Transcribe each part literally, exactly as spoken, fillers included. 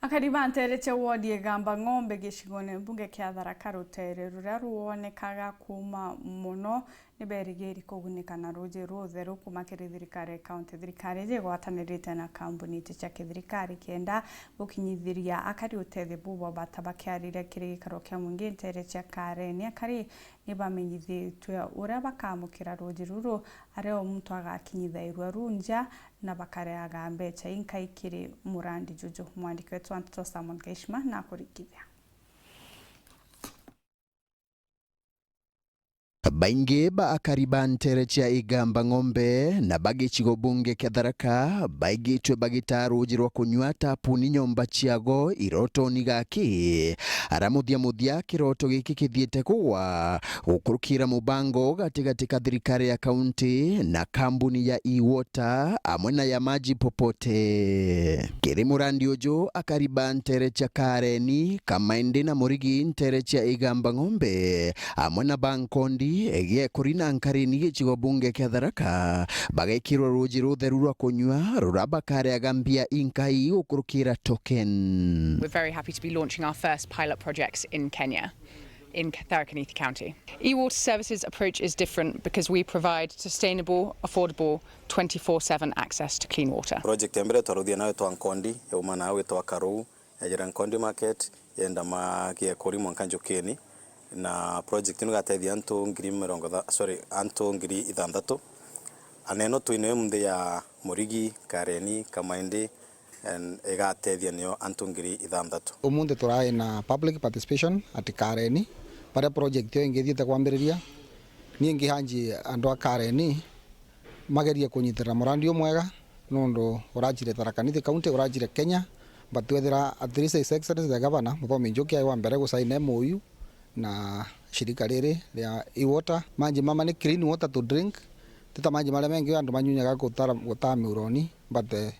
Akari ba nteere cia wodi Igamba Ng'ombe gicigone mbunge kia Tharaka, ruteere ruria ruonekaga kuuma mono ni berigiri kugunika na ruuji rutheru kuuma kiri thirikari ya kaunti. Thirikari iji igwatanirite na kambuni iti cia kithirikari kenda gukinyithiria akari utethio buu bwa bata. Bakiariria kiri gikaro kia mwingi nteere cia Kareni, akari ni bamenyithitue uria bakamukira ruuji ruru, aria o muntu agakinyithairua ru nja na bakareaga mbeca inkai kiri murandi juju. Mwandiki wetu wa nteto Samuel Gaishima nakurikithia. Baingi ba akari ba nteere cia Igamba Ng'ombe na ba gicigo bunge kia Tharaka baigitue bagitaa ruuji rwa kunyua tapuni nyomba ciago irotoni gaki. Ara muthia muthia kiroto giki kithiite kugwa gukurukira mubango gatigati ka thirikari ya kaunti na kambuni ya E-Water amwe na ya Maji Popote. Kiri murandi uju, akari ba nteere cia Kareni, Kamaindi na Murigi nteere cia Igamba Ng'ombe amwe na ba Nkondi, Giekuri na Nkarini gicigo bunge kia Tharaka bagekirwa ruuji rutheru rwa kunyua ruria bakareaga mbia inkai gukurukira token. We're very happy to be launching our first pilot projects in Kenya, in Tharaka Nithi County. E-Water Services approach is different because we provide sustainable, affordable, twenty-four seven access to clean water. Project ya mbere twaruthia nayo twa Nkondi, yauma na gwitwa Karuu, yajira Nkondi Market, yenda ma Giekuri mwanka Njukini, na project ino igatethia antu ngiri mirongo tha-, sorry, antu ngiri ithanthatu. Aneno twinayo munthi ya Murigi, Kareni, Kamaindi, and igatethia niyo antu ngiri ithanthatu. Umunthi turai na public participation at Kareni, baria project iyo ingithiite kwambiriria. Ni ngihanji andu a Kareni magerie kunyitirira murandi umwega, nondu urajire Tharaka Nithi County, urajire Kenya, but twethira at least His Excellency the Governor, Muthomi Njuki, ai wa mbere gusaina M O U na shirika riri ria E-Water. Manji mama ni clean water to drink, ti ta manji maria mengi andu manyunyaga gutara-, gutaa miuroni, but, eh,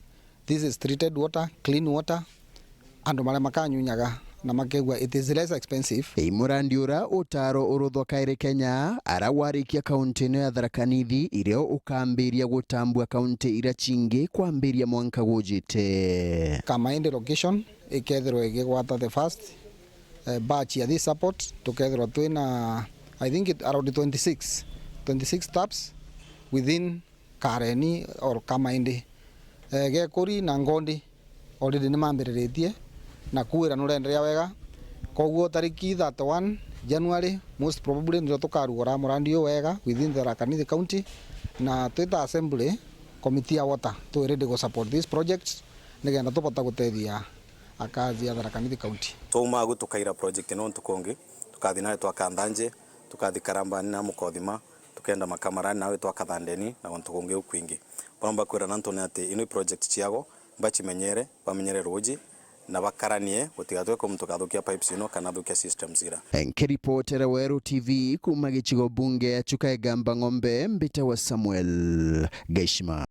this is treated water, clean water, andu maria makanyunyaga na makegua it is less expensive. Ii murandi ura utaro uruthwa kairi Kenya, ara warikia kaunti ino ya Tharaka Nithi, irio ukambiria gutambua kaunti iria cingi kwambiria mwanka gujite. Kamaindi location ikethirwa igigwata the first, eh, batch ya this support, tukethirwa twina, I think it, around twenty-six, twenty-six taps within Kareni or Kamaindi. Eh, Gekuri na Nkondi already ni mambiriritie, na kuira nurenderea wega. Koguo tariki thirty-one January, most probably, ndio tukarugura murandi uyu wega within the Tharaka Nithi County, na twita assembly committee ya water, twi ready go support this project, nigenda tubota gutethia akazi ya Tharaka Nithi County. Twauma agu tukaira project ino ntuku ungi, tukathi nayo twaka Nthanje, tukathi Karambani na Mukothima, tukenda Makamarani nawe twaka Thandeni na guntu gungi u kwingi. Baria mbakwira na antu ni ati ino i project ciago, bacimenyere, bamenyere ruuji, na bakaranie, gutigatwike muntu ukathukia pipes ino kana athukia systems ira. Nkiripotera Weru T V kuuma gicigo bunge ya Chuka Igamba Ng'ombe, mbitawa Samuel Gaishima.